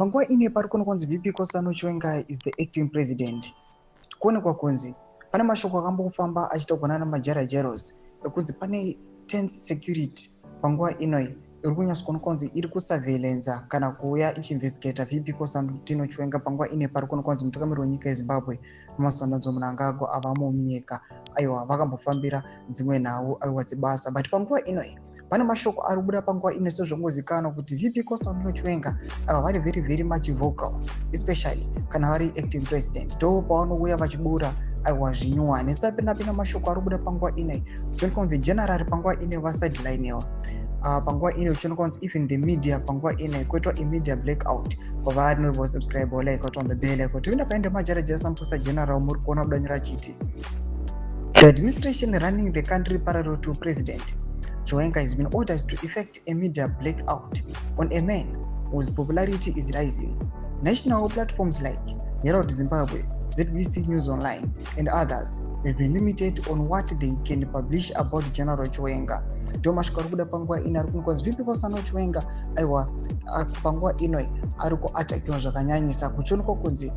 Panguva ino pari kuonekwa kunzi VP Constantino Chiwenga is the acting president. Kuonekwa kunzi pane mashoko akambofamba achitaurwa nana Majara Jairos ekunzi pane tense security panguva inoyi iri kunyatso kuonekwa kunzi iri kusurveillenza kana kuuya ichiinvestigata VP Constantino Chiwenga. Panguva ino pari kuonekwa kunzi mutungamiri wenyika yeZimbabwe, Emmerson Mnangagwa, avamo munyika. Aiwa, vakambofambira dzimwe nhau, aiwa, dzebasa, but panguva inoyi pane mashoko ari kubuda panguva ino, sezvongozikanwa kuti VP Constantino Chiwenga ava vari very very much vocal, especially kana vari acting president, ndo pavanouya vachibura, aiwa, zvinyuwani. Sapinapina mashoko ari kubuda panguva inoyi, uchionekwa kunzi general panguva ino vasidelinewa. Panguva ino uchionekwa kunzi even the media panguva ino kuitwa imedia blackout kwavari. Noreva subscribe, like, on the bell icon. Toenda paende majara sampusa general muri kuona kudanyira achiti the administration running the country parallel to President Chiwenga has been ordered to effect a media blackout on a man whose popularity is rising. National platforms like Herald Zimbabwe, ZBC News Online, and others have been limited on what they can publish about General Chiwenga. Ndo mashoko ari kuda panguva ino ari kunzi VP Constantino Chiwenga, aiwa, panguva ino ari kuatakiwa zvakanyanyisa, kuchionekwa kunzi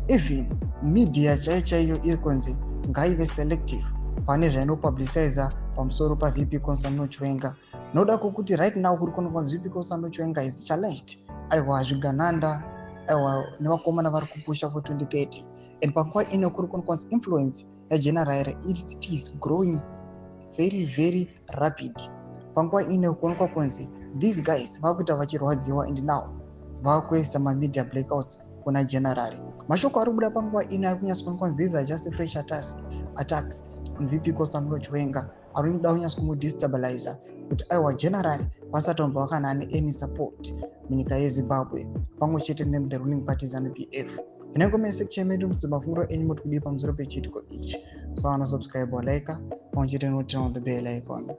even media chaiyo chaiyo iri kunzi ngaive selective pane zvainopubliciza pamusoro paVP Constantino Chiwenga, noda kwokuti right now kuri kuonekwa kunzi VP Constantino Chiwenga is challenged, aiwa, zvigananda, aiwa, nevakomana vari kupusha for 2030. And panguva ino kuri kuonekwa kunzi influence yageneral, it is growing very very rapid. Panguva ino kuonekwa kunzi these guys vakuita vachirwadziwa and now vakuisa mamedia blackouts kuna general. Mashoko ari kubuda panguva ino ari kunyatsokuonekwa kunzi these are just fresh attacks on VP Constantino Chiwenga, ari kuda kunyatso kumudestabiliza kuti, aiwa, general vasati vakana any support munyika yeZimbabwe pamwe chete nethe ruling party ZANU PF. Pinai comment section medu kuti mafungiro enyu moti kudii pamusoro pechiitiko ichi. Musawana subscribe, like, pamwe chete noturn on the bell icon.